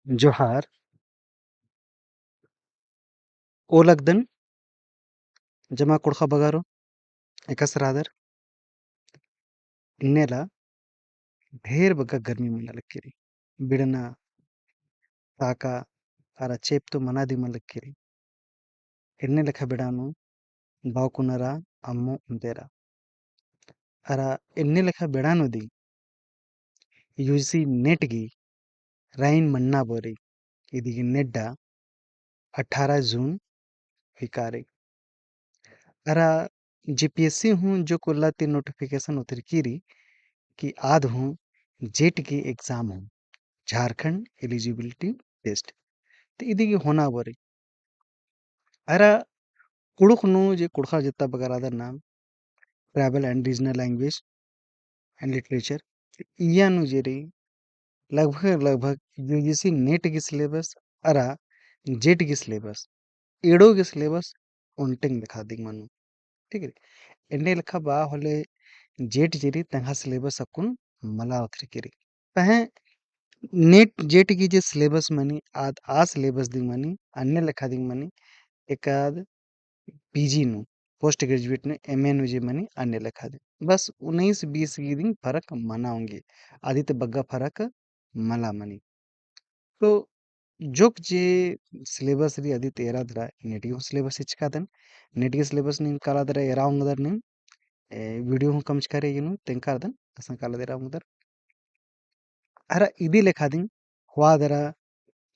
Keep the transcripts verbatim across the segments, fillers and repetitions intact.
जोहार। ओलगदन जमा कुँड़ुख़ बगरो एकासे रअदर। इन्नेला ढेर बग्गे गर्मी मना लगी रई। बिड़ना ताका अरा चेंप तो मना दिम लगी रई। एन्ने लेखा बेड़ा नू बावकुनरा अम्मो उन्देरा। अरा एन्ने लेखा बेड़ा नू दी UGC NET गी राइन मन्ना बरई। इदी गी NET डा अठारह जून हुई कारई। अरा JPSC हूँ जोक उल्ला ती notification उतरकी रई कि आद हूँ JET गी exam हूँ, झारखंड eligibility test। तो इदी गी होना बरई। अरा कुँड़ुख़ नू जे कुँड़ुख़र जत्ता बगरा दर नाम tribal and regional language and literature, इया नू जे रई लगभग, लगभग UGC NET गी syllabus अरा JET गी syllabus, एड़ो गी syllabus ओन्टेंग लेखा दिम मनो। ठीक रई। एन्ने लेखा बा होले JET जे रई तंग्है syllabus अक्कुन मला उतरकी रई। पहें NET JET गी जे syllabus मनी, आद आ syllabus दिम मनी, अन्ने लेखा दिम मनी, एकाद PG नू, post graduate नू, MA नू जे मनी, अन्ने लेखा दिम। बस उन्नीस बीस गी दिम फरक मना ओंगी। अदी ती बग्गे फरक मला मनी। तो जोक जे syllabus रई अदी ती एरा दरा, NET गी हूँ syllabus चिचकादन, NET गी syllabus नीम काला दरा एरा ओंगदर नीम, ए, video हूँ कमचका रई गे नू, तेंगकादन, असन काला दरा ओंगदर। अरा इदी लेखा दिम होआ दरा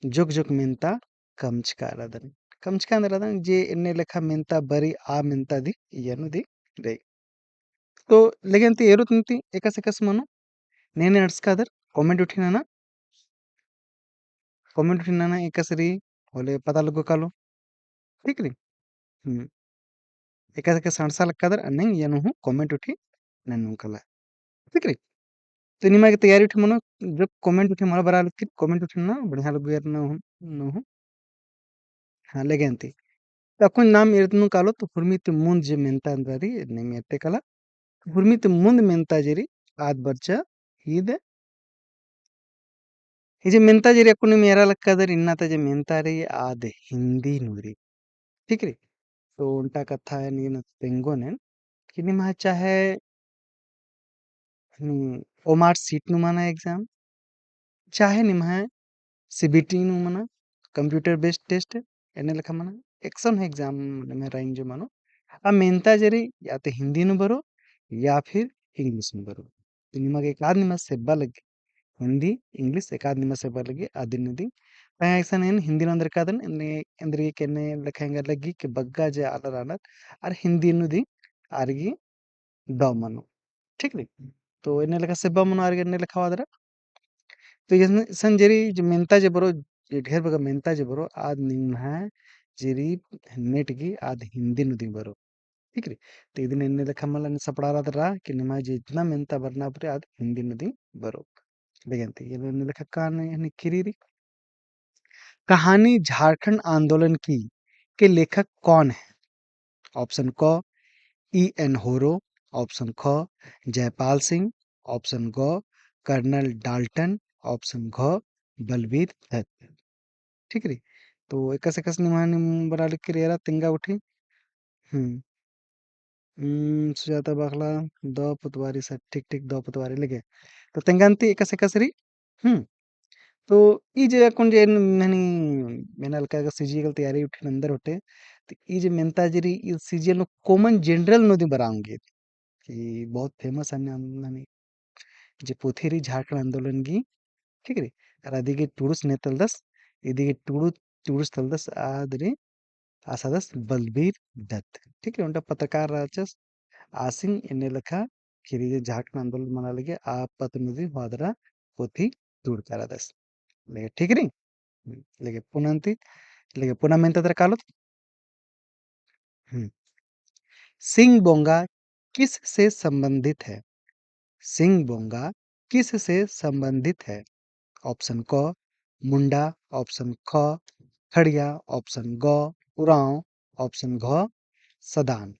जोक जोक मेन्ता कमचका रअदन। कमचका रअदन जे एन्ने लेखा मेन्ता बरई आ मेन्ता दी इया नू दी रई। तो लेगेन ती एरोत नीम ती एकासे एकासे मनो, ने ने अंड़सकादर comment उठी नना, comment उठी नना एकासे रई होले पता लग्गो कालो। ठीक रई। हम्म। एकासे एकासे अंड़सा लक्कादर अन्नेम इया नू हूँ comment उठी नन्नू काला। ठीक रई। तो निमा गे तैयारी उठी मनो, जब comment उठी मला बरआ लगी, comment उठी नना, बढ़िया लग्गो एरना हूँ, नू हूँ। हाँ, लेगेन ती। तो अक्कुन नाम एरदन नू कालो, तो हुरमी ती मुन्द जे मेन्ता एन्दरा रई, नीम एरते काला। तो हुरमी ती मुन्द मेन्ता जे रई, आद बरचा ईद। ई जे मेन्ता जे रई अक्कुन नीम एरा लक्कादर, इन्ना ता जे मेन्ता रई, आद हिन्दी नू रई। ठीक रई। तो ओन्टा कत्था एन गे नू तेंगोन एन कि निम्है चाहे हम्म, OMAR sheet नू मना exam, चाहे निम्है CBT नू मना, computer based test, एन्ने लेखा मना, एकसन हूँ exam निम्है राइन जो मनो। आ मेन्ता जे रई या तो हिन्दी नू बरो, या फिर English नू बरो। तो निमा गे एकाद निमा सेब्बा लग्गी, हिन्दी, English एकाद निमा सेब्बा लग्गी, अदिन नू दी। पहें एकसन एन हिन्दी नू एन्दर कादन, एन्ने, एन्दर गे कि एन्ने लेखा एंगा लग्गी कि बग्गे जे आलर रअनर, आर हिन्दी नू दी, आर गी दव मनो। ठीक रई? तो एन्ने लेखा सेब्बा मनो आर गे एन्ने लेखा होआ दरा। तो इसन, इसन जे रई जे मेन्ता जे बरो, जे ढेर बग्गे मेन्ता जे बरो, आद निम्है जे रई NET गी आद हिन्दी नू दी बरो। ठीक रई? तो इदिन एन्ने लेखा मला ने सपड़ारआ दरा कि निम्है जे इतना मेन्ता बरना बरई आद हिन्दी नू दी बरो। लेगेन ती, एन्ने लेखा कान हनी किरी रई। कहानी झारखंड आंदोलन की के लेखक कौन है? Option क, ई एन होरो, option ख, जयपाल सिंह, option ग, कर्नल डाल्टन, option घ, बलबीर दत्त। ठीक रई? तो एकासे एकासे निम्है नीम बरआ लगी रई एरा तेंगा उठी। हम्म। हम्म, सुजाता बाखला, दव पतवारी सर, ठीक, ठीक, दव पतवारी लेगे। तो तेंगन ती एकासे एकासे रई, हम्म। तो ई जे अक्कुन जे ननी मेना लक्का का CGL तैयारी उठिन एन्दर होते, तो ई जे मेन्ता जे रई, ई CGL नू common general नू दी बरआ ओंगी, कि बहुत famous अन्ने ननी जे पोथी रई झारखंड आंदोलन गी, ठीक रई, अरा अदी गे टुड़ुस ने तलदस, इदी गे टुड़ु-, टुड़ुस तलदस आद रई, आसादस बलबीर दत्त। ठीक रई, ओन्टा पत्रकार रहचस, आसिन एन्ने लेखा किरी जे झारखंड आंदोलन मना लगे आ पत्त नू दी होआ दरा पोथी टूड़का रअदस। लेगे ठीक रई? हम्म, लेगे पुना अन्ती, लेगे पुना मेन्ता दरा कालोत। हम्म। सिंग बोंगा किससे संबंधित है? सिंग बोंगा किससे संबंधित है? Option क मुंडा, option ख खड़िया, option ग उरांव, option घ सदान।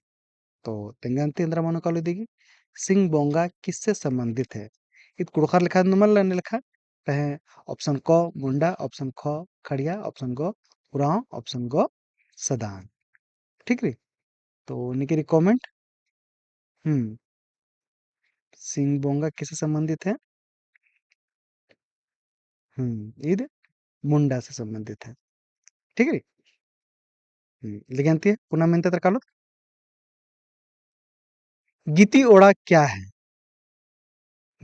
तो तेंगा अन्ती एन्दरा मनो कालो इदी गे, सिंग बोंगा किससे संबंधित है? ईद कुँड़ुख़र लेखा नू मल्ला, एन्ने लेखा पहें option क मुंडा, option ख खड़िया, option ग उराँव, option ग सदान। ठीक रई? तो निकरी comment। हम्म। सिंग बोंगा किससे संबंधित है? हम्म, ईद मुंडा से संबंधित है। ठीक रई? हम्म, लेकिन ती पुना मेन्ता तर कालोत। गीती ओड़ा क्या है?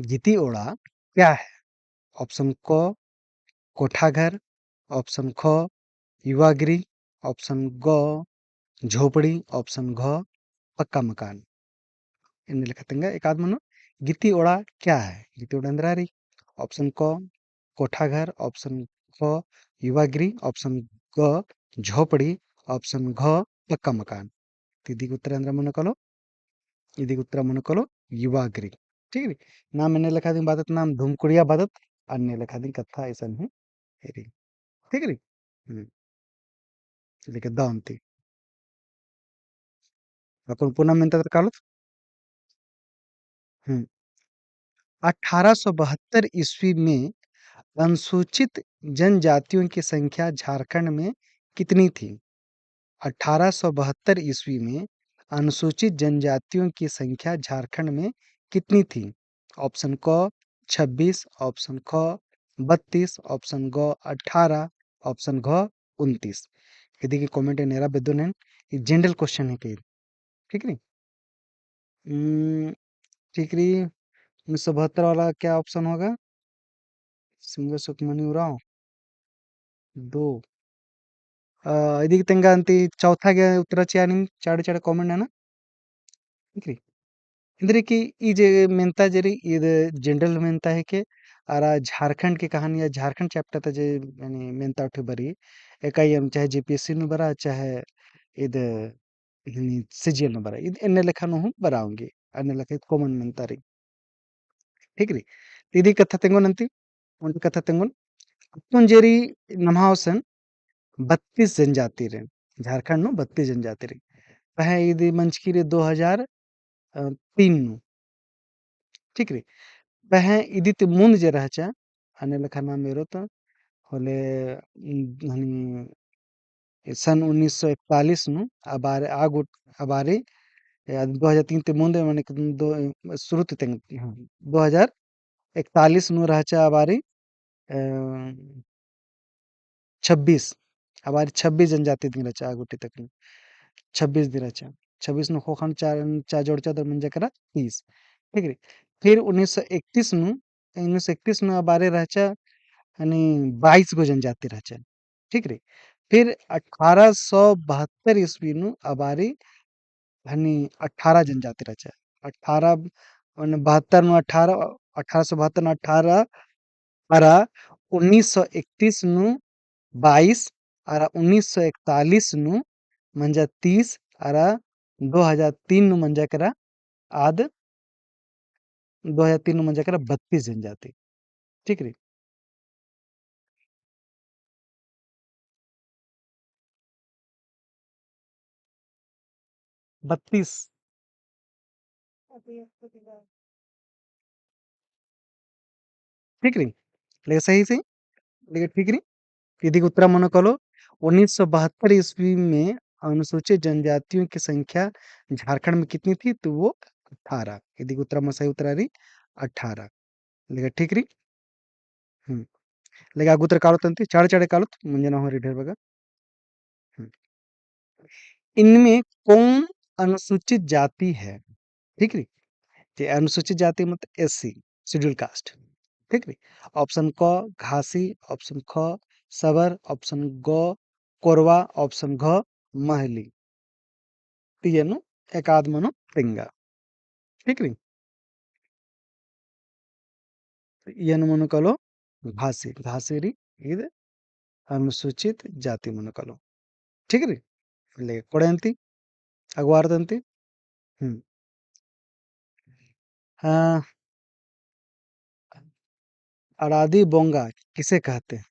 गीती ओड़ा क्या है? Option क कोठाघर, option ख युवा गृह, option ग झोपड़ी, option घ पक्का मकान। एन्ने लेखा तेंगा एकाद मनो, गीती ओड़ा क्या है? गीती ओड़ा एन्दरा रई? Option क कोठाघर, option ख युवा गृह, option ग झोपड़ी, option घ पक्का मकान। तो इदी गही उत्तर एन्दरा मनो कालो, इदी गही उत्तर मनो कालो युवा गृह। ठीक रई? नाम एन्ने लेखा दिम बअदत, नाम धुमकुड़िया बअदत, अन्ने लेखा दिम कत्था अइसन ही रई। ठीक रई? हम्म। लेके दौंती। अक्कुन पुना मेन्ता तर कालोत। हम्म। अठारह सौ बहत्तर ईस्वी में अनुसूचित जनजातियों की संख्या झारखंड में कितनी थी? अठारह सौ बहत्तर ईस्वी में अनुसूचित जनजातियों की संख्या झारखंड में कितनी थी? Option क छब्बीस, option ख बत्तीस, option ग अठारह, option घ उनतीस। इदी गही comment एन्ने एरा बेद्दोन एन, ई general question है के। ठीक रई? हम्म, ठीक रई, उन्नीस सौ बहत्तर वाला क्या option होगा? सिंगर सुखमणि उराँव। दो। अ, इदी गही तेंगा अन्ती चौथा गे उत्तरा चिआ नीम चाड़े चाड़े comment नना। ठीक रई। एन्देरगे कि ई जे मेन्ता जे रई, ईद general मेन्ता हेके, अरा झारखंड की कहानी या झारखंड chapter ता जे, यानी मेन्ता उठे बरई, एका एम चाहे जेपीएससी नू बरआ, चाहे ईद हनी सीजीएल नू बरआ, ईद एन्ने लेखा नू हूँ बरआ ओंगी, एन्ने लेखा common मेन्ता रई। ठीक रई? इदी कत्था तेंगोन अन्ती, ओन्टे कत्था तेंगोन। अक्कुन जे रई नम्है गुसन बत्तीस जनजाति रई, झारखंड नू बत्तीस जनजाति रई। पहें इदी मंजकी रई दो हजार, अ, तीन नू। ठीक रई? पहें इदी ती मुन्द जे रहचा, एन्ने लेखा नाम एरोत होले, उम, हनी सन उन्नीस सौ इकतालीस नू अबारी, आ गुट अबारी, ए, दो हजार तीन ती मुन्द, माने कि दो, शुरू ती तेंग, हाँ, दो हजार इकतालीस नू रहचा अबारी, अ, छब्बीस, अबारी छब्बीस जनजाति दिम रहचा आ गुटी तक नू। छब्बीस दिम रहचा। छब्बीस नू ख़ोख़ा नू चार, चार जोड़चा दर मंजा केरा तीस। ठीक रई। फिर उन्नीस सौ इकतीस नू, उन्नीस सौ इकतीस नू अबारी रहचा, यानी बाईस गो जनजाति रहचा। ठीक रई। फिर अठारह सौ बहत्तर ईस्वी नू अबारी हनी अठारह जनजाति रहचा। अठारह, माने बहत्तर नू अठारह, अठारह सौ बहत्तर नू अठारह, अरा उन्नीस सौ इकतीस नू बाईस, अरा उन्नीस सौ इकतालीस नू मंजा तीस, अरा दो हजार तीन नू मंजा केरा आद, दो हजार तीन नू मंजा केरा बत्तीस जनजाति। ठीक रई। बत्तीस। ठीक रई, लेकिन सही से, लेकिन ठीक रई। इदी गही उत्तरा मनो कालो, उन्नीस सौ बहत्तर ईस्वी में अनुसूचित जनजातियों की संख्या झारखंड में कितनी थी? तो वो अठारह। इदी गही उत्तरा मनो सही उत्तरा रई अठारह। लेकिन ठीक रई। हम्म। लेकिन आगू तर कालोत अन्ती, चाड़े चाड़े कालोत, मंजना होरी ढेर बग्गे। हम्म। इनमें कौन अनुसूचित जाति है? ठीक रई? जे अनुसूचित जाति मतलब एससी, schedule caste। ठीक रई? Option क घासी, option ख सबर, option ग कोरवा, option घ महली। तो इय्या नू एकाद मनो तेंगा। ठीक रई? तो इय्या नू मनो कालो घासी, घासी रई ईद अनुसूचित जाति मनो कालो। ठीक रई? ले कोड़े अन्ती, अगवार दन्ती। हम्म। हाँ। अड़ादी बोंगा किसे कहते हैं?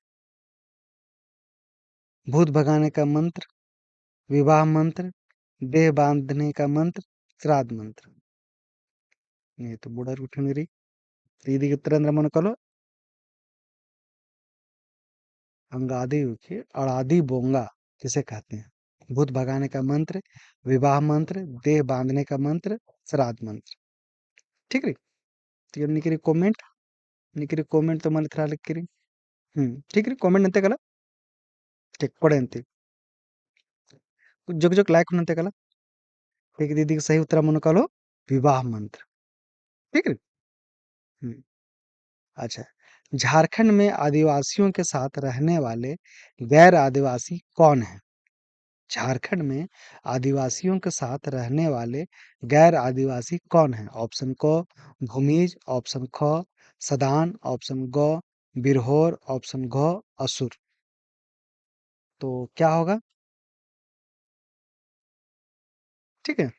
भूत भगाने का मंत्र, विवाह मंत्र, देह बांधने का मंत्र, श्राद्ध मंत्र। ये तो बड़ा कठिन रई। तो इदी गही उत्तर एन्दरा मनो कालो, अंगादी उखी अड़ादी बोंगा किसे कहते हैं? भूत भगाने का मंत्र, विवाह मंत्र, देह बांधने का मंत्र, श्राद्ध मंत्र। ठीक रई? तो ये निकरी comment, निकरी comment तो मल थरा लिख करी। हम्म, ठीक रई, comment नन्ते कला। ठीक, कोड़े अन्ती। जोक जोक like नन्ते कला। ठीक, दीदी के सही उत्तरा मनो कालो विवाह मंत्र। ठीक रई? हम्म। अच्छा, झारखंड में आदिवासियों के साथ रहने वाले गैर आदिवासी कौन हैं? झारखंड में आदिवासियों के साथ रहने वाले गैर आदिवासी कौन हैं? Option क भूमिज, option ख सदान, option ग बिरहोर, option घ असुर। तो क्या होगा? ठीक है,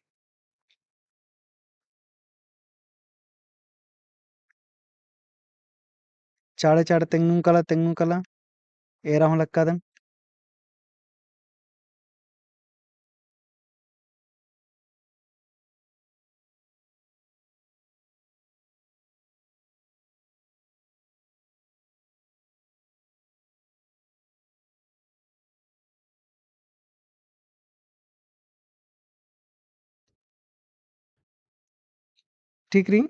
चाड़े चाड़े तेंगनुम कला, तेंगनुम कला, एरा हूँ लक्कादन। ठीक रई।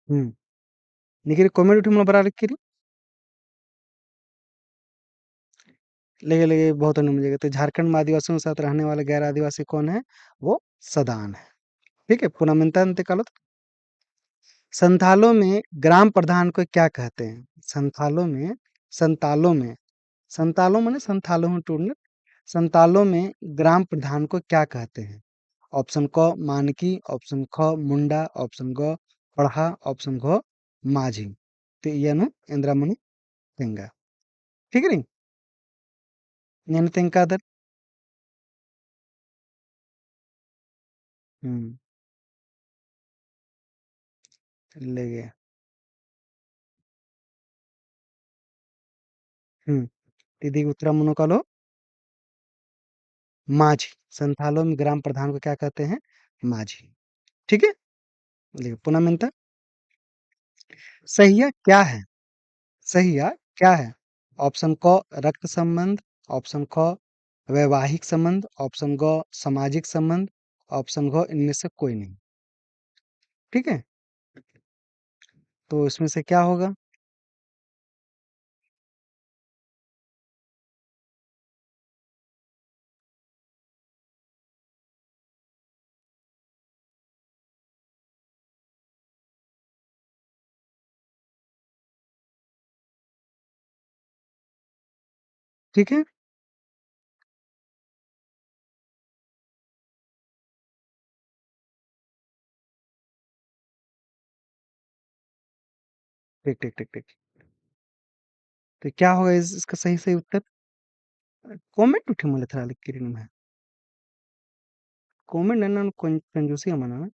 हम्म। निकरी comment उठी मला बरा लिख करी। लेगे, लेगे बहुत अन्य मुझे कहते, झारखंड में आदिवासियों के साथ रहने वाले गैर आदिवासी कौन है? वो सदान है। ठीक है, पुना मेन्ता अन्ते कालोत। संथालों में ग्राम प्रधान को क्या कहते हैं? संथालों में, संतालों में, संतालों माने संथालों हूँ टूड़नर, संतालों में ग्राम प्रधान को क्या कहते हैं? Option क मानकी, option ख मुंडा, option ग पड़हा, option घ माझी। ते इया नू एन्द्रा मनो तेंगा। ठीक रई? एन तेंगकादर। हम्म। लेगे। हम्म। इदी उत्तरा मनो कालो माझी। संथालों में ग्राम प्रधान को क्या कहते हैं? माझी। ठीक है? लेगे पुना मेन्ता। सहिया क्या है? सहिया क्या है? Option क रक्त संबंध, option ख वैवाहिक संबंध, option ग सामाजिक संबंध, option घ इनमें से कोई नहीं। ठीक है? तो इसमें से क्या होगा? ठीक है? ठीक, ठीक, ठीक, ठीक। तो क्या होगा इस-, इसका सही, सही उत्तर? Comment उठे मले थरा लिख करी नम्है। Comment नन्ना कौन कंजूसी अमना ना?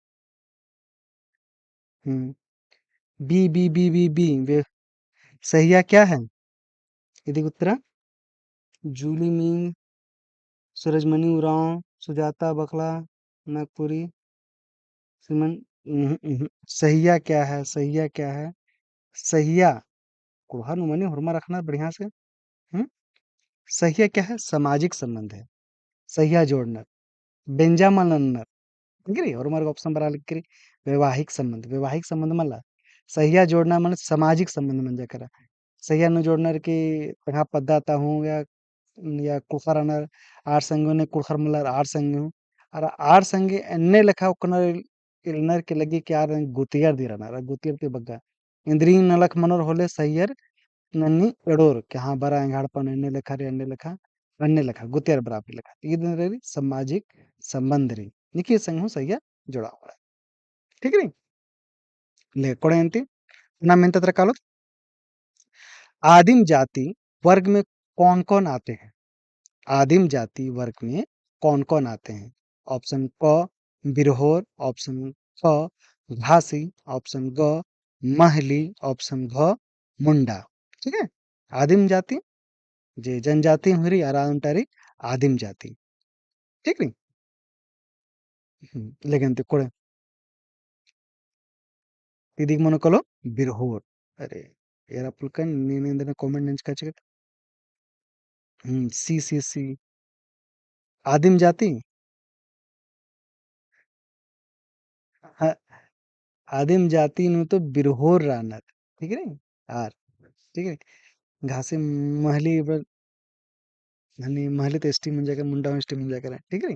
हम्म। B, B, B, B, B, वे सहिया क्या है? इदी उत्तरा जूली मीन, सूरजमणि उराँव, सुजाता बखला, नागपुरी, सिमन, उहुँ, उहुँ। सहिया क्या है? सहिया क्या है? सहिया, कुड़हा नू मनी होरमा रखना बढ़िया से। हम्म? सहिया क्या है? सामाजिक संबंध है। सहिया जोड़नर, बेंजा मल नन्नर, ठीक रई? होरमर ग option बरा लिख करी, वैवाहिक संबंध, वैवाहिक संबंध मला, सहिया जोड़ना माने सामाजिक संबंध मंजा केरा। सहिया नू जोड़नर की तंग्है पद्दा ता हूँ या, या कुड़खर रअनर, आर संगी हूँ, ने कुड़खर मलर आर संगी हूँ, अरा आर संगी एन्ने लेखा ओक्कनर इलनर की लग्गी कि आर गुतियर ती रअनर, गुतियर ती बग्गे। इन्द्रिइम नलख मनोर होले सहियर नन्नी एड़ोर कि हाँ, बरा एंग्है एड़पा नू एन्ने लेखा रई, एन्ने लेखा, एन्ने लेखा, गुतियर बराबरी लेखा। ईद रई सामाजिक संबंध रई। निकी संग हूँ सहिया जोड़ा होड़ा। ठीक रई? ले, कोड़े अन्ती, ना मेन्ता तरा कालोत। आदिम जाति वर्ग में कौन-कौन आते हैं? आदिम जाति वर्ग में कौन-कौन आते हैं? Option क बिरहोर, option ख घासी, option ग महली, option घ मुंडा। ठीक है, आदिम जाति जे जनजाति हुई रई अरा ओन्टा रई आदिम जाति। ठीक रई, हम्म, लेकिन ती कोड़े। इदिक मनो कालो बिरहोर। अरे, एरा पुलकन नीन एन्देर comment नंजका चिकत। हम्म, सी, सी, सी। आदिम जाति? हाँ, आदिम जाति नू तो बिरहोर रअनर, ठीक रई? आर, ठीक रई? घासी महली बर, हनी महली तो S T मंजा केरा, मुंडा हूँ S T मंजा केरा, ठीक रई?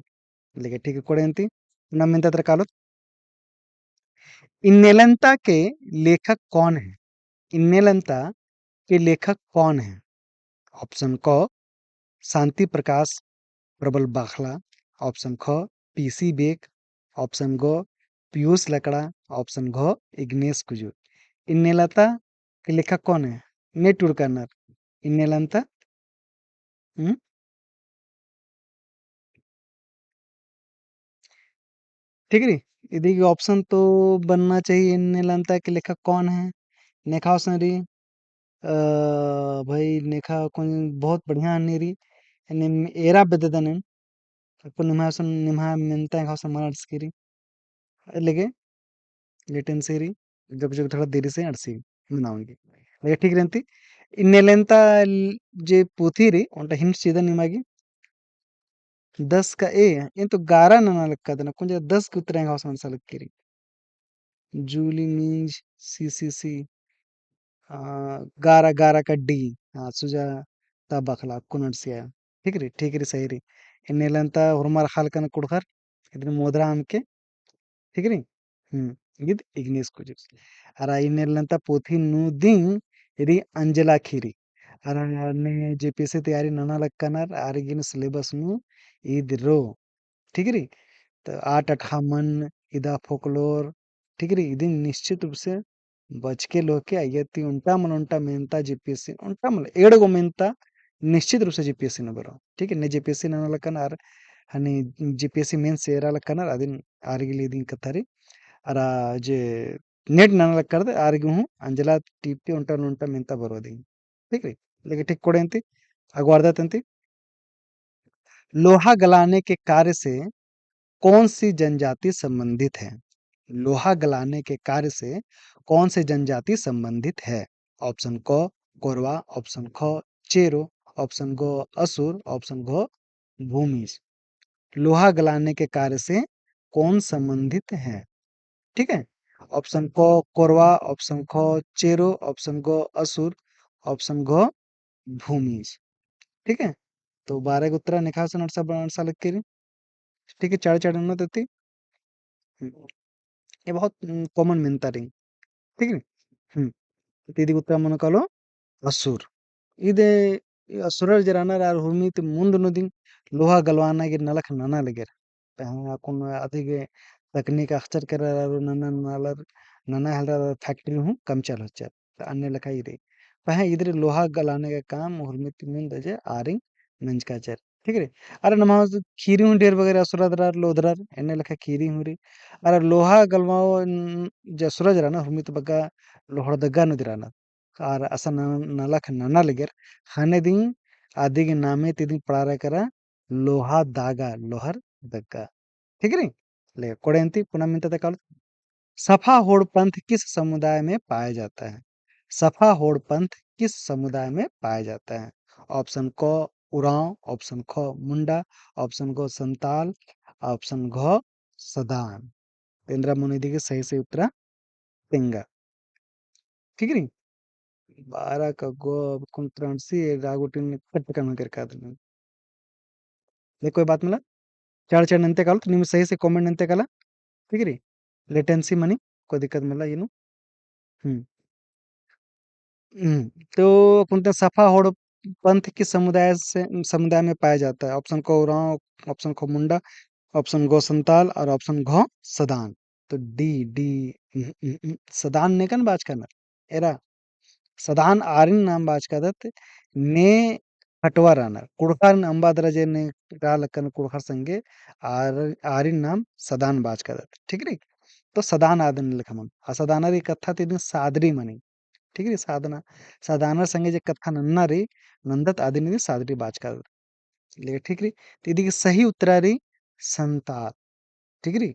लेकिन ठीक रई, कोड़े अन्ती, पुना मेन्ता तरा कालोत। इन्नेलन्ता के लेखक कौन है? इन्नेलन्ता के लेखक कौन है? Option क, शांति प्रकाश प्रबल बाखला, option ख, पीसी बेक, option ग, पीयूष लकड़ा, option घ, इग्नेश कुजूर। इन्नेलन्ता के लेखक कौन है? ने टूड़का नर। इन्नेलन्ता? हम्म? ठीक रई, इदी की option तो बनना चाहिए, इन्नेलन्ता के लेखक कौन है? नेखा ओसन रई, अ, भाई नेखा कुन बहुत बढ़िया हनी रई, एन्ने एरा बेद्ददन एन, अक्कुन निम्हा ओसन, निम्हा मेन्ता एंगा ओसन मल अंड़सकी रई। लेकिन लेटेंसी रई, जब जब थोड़ा देरी से अंड़सी बनाऊंगी। लेकिन ठीक रई अन्ती, इन्नेलन्ता ल-, जे पोथी रई, ओन्टा hint चिदन निमा गे। दस का ए, एन तो गारा नना लक्कादन, कुन जा दस के उत्तरा एंगा ओसन अंड़सा लक्की रई। जूली मिंज, सी सी सी, आ, गारा, गारा का डी, आ, सुजाता बखला, अक्कुन अंड़सिया। ठीक रई, ठीक रई, सही रई। इन्नेलन्ता होरमर ख़ालकन कुँड़ुख़र, इदिन मोदरा अमके, ठीक रई? हम्म, इद इग्नेस कुजूर। अरा इन्नेलन्ता पोथी नू दिम इदी अंजला खीरी। अरा ने जेपीएससी तैयारी नना लक्कनर, आर गे इन्ने syllabus नू इद रओ। ठीक रई? तो आठ अठहा मन, इदा folklore, ठीक रई? इदिन निश्चित रूप से बचके लोहके अइय्या ती ओन्टा मल ओन्टा मेन्ता जेपीएससी, ओन्टा मल एंड़ गो मेन्ता निश्चित रूप से जेपीएससी नू बरओ। ठीक है, ने जेपीएससी नना लक्कन आर हनी जेपीएससी mains एरा लक्कन आर अदिन आर गे ले इदिन कत्था रई। अरा जे NET नना लक्कन आर गे हूँ अंजला टीप ती ओन्टा मल ओन्टा मेन्ता बरओ दिम। ठीक रई? लेकिन ठीक कोड़े अन्ती, अगवारदत अन्ती। लोहा गलाने के कार्य से कौन सी जनजाति संबंधित है? लोहा गलाने के कार्य से कौन सी जनजाति संबंधित है? Option क कोरवा, option ख चेरो, option ग असुर, option घ भूमिज। लोहा गलाने के कार्य से कौन संबंधित है? ठीक है, option क कोरवा, option ख चेरो, option ग असुर, option घ भूमिज। ठीक है, तो बारह गो उत्तरा नेखा ओसन अंड़सा, अंड़सा लक्की रई। ठीक है, चाड़ चाड़ ननोत अन्ती। हम्म, ये बहुत, हम्म, common मेन्ता रई। ठीक है, हम्म, तो इदी उत्तरा मनो कालो असुर। इदे असुरर जे रअनर आर हुरमी ती मुन्द नू दिम लोहा गलवाना गे नलख नना लगेर। पहें अक्कुन अदिगे तकनीक अख़चर केरर आर नना नलर, नना हेलरर फैक्ट्री हूँ कम चालु होचर। त अन्ने लेखा इदी। पहें इदरी लोहा गलाने का काम हुरमी ती मुन्द जे आरिन नंजकाचर। ठीक रई? अरा नमा ख़ीरी हूँ ढेर बगेर असुरर दरअर, लोधरर, एन्ने लेखा ख़ीरी हूँ रई। अरा लोहा गलवाओ न-, जे असुरर जे रअनर हुरमी ती बग्गे लोहड़दगा नू दिम रअनर। आर असन नलख नना लगेर, ख़ने दिम अदिगे नामे ती दिम पड़ारआ केरा लोहा दागा, लोहड़दगा। ठीक रई? ले, कोड़े अन्ती पुना मेन्ता तरा कालोत। सफा होड़ पंथ किस समुदाय में पाया जाता है? सफा होड़ पंथ किस समुदाय में पाया जाता है? Option क उराँव, option ख मुंडा, option ग संताल, option घ सदान। एन्दरा मनो इदी गे सही सही उत्तरा तेंगा। ठीक रई? बारह का गो अब कुन त्रांसी रागुटिन कट कम कर का देना। ले कोई बात मला, चाड़ चाड़ नन्ते कालो, तो निम सही से comment नन्ते काला, ठीक रई? Latency मनी, कोई दिक्कत मला, you know। हम्म। हम्म। तो कुन्ता सफा होड़ पंथ किस समुदाय से, समुदाय में पाया जाता है? Option क उराँव, option ख मुंडा, option ग संताल और option घ सदान। तो D, D, हम्म, हम्म, हम्म, सदान नेकन बाचका नर। एरा, सदान आरिन नाम बाचकादत, ने खटवा रअनर। कुँड़ुख़ारिन अम्बा दरा जे ने रआ लक्कन कुँड़ुख़र संगे आर-, आरिन नाम सदान बाचकादत। ठीक रई? तो सदान आदिन लेखा मनो। आ सदानर ई कत्था ती इदिन सादरी मनी। ठीक रई? सादना, सदानर संगे जे कत्था नन्ना रई, नन्दत आदिन इदिन सादरी बाचकादत। ले ठीक रई? तो इदी गे सही उत्तरा रई संताल। ठीक रई?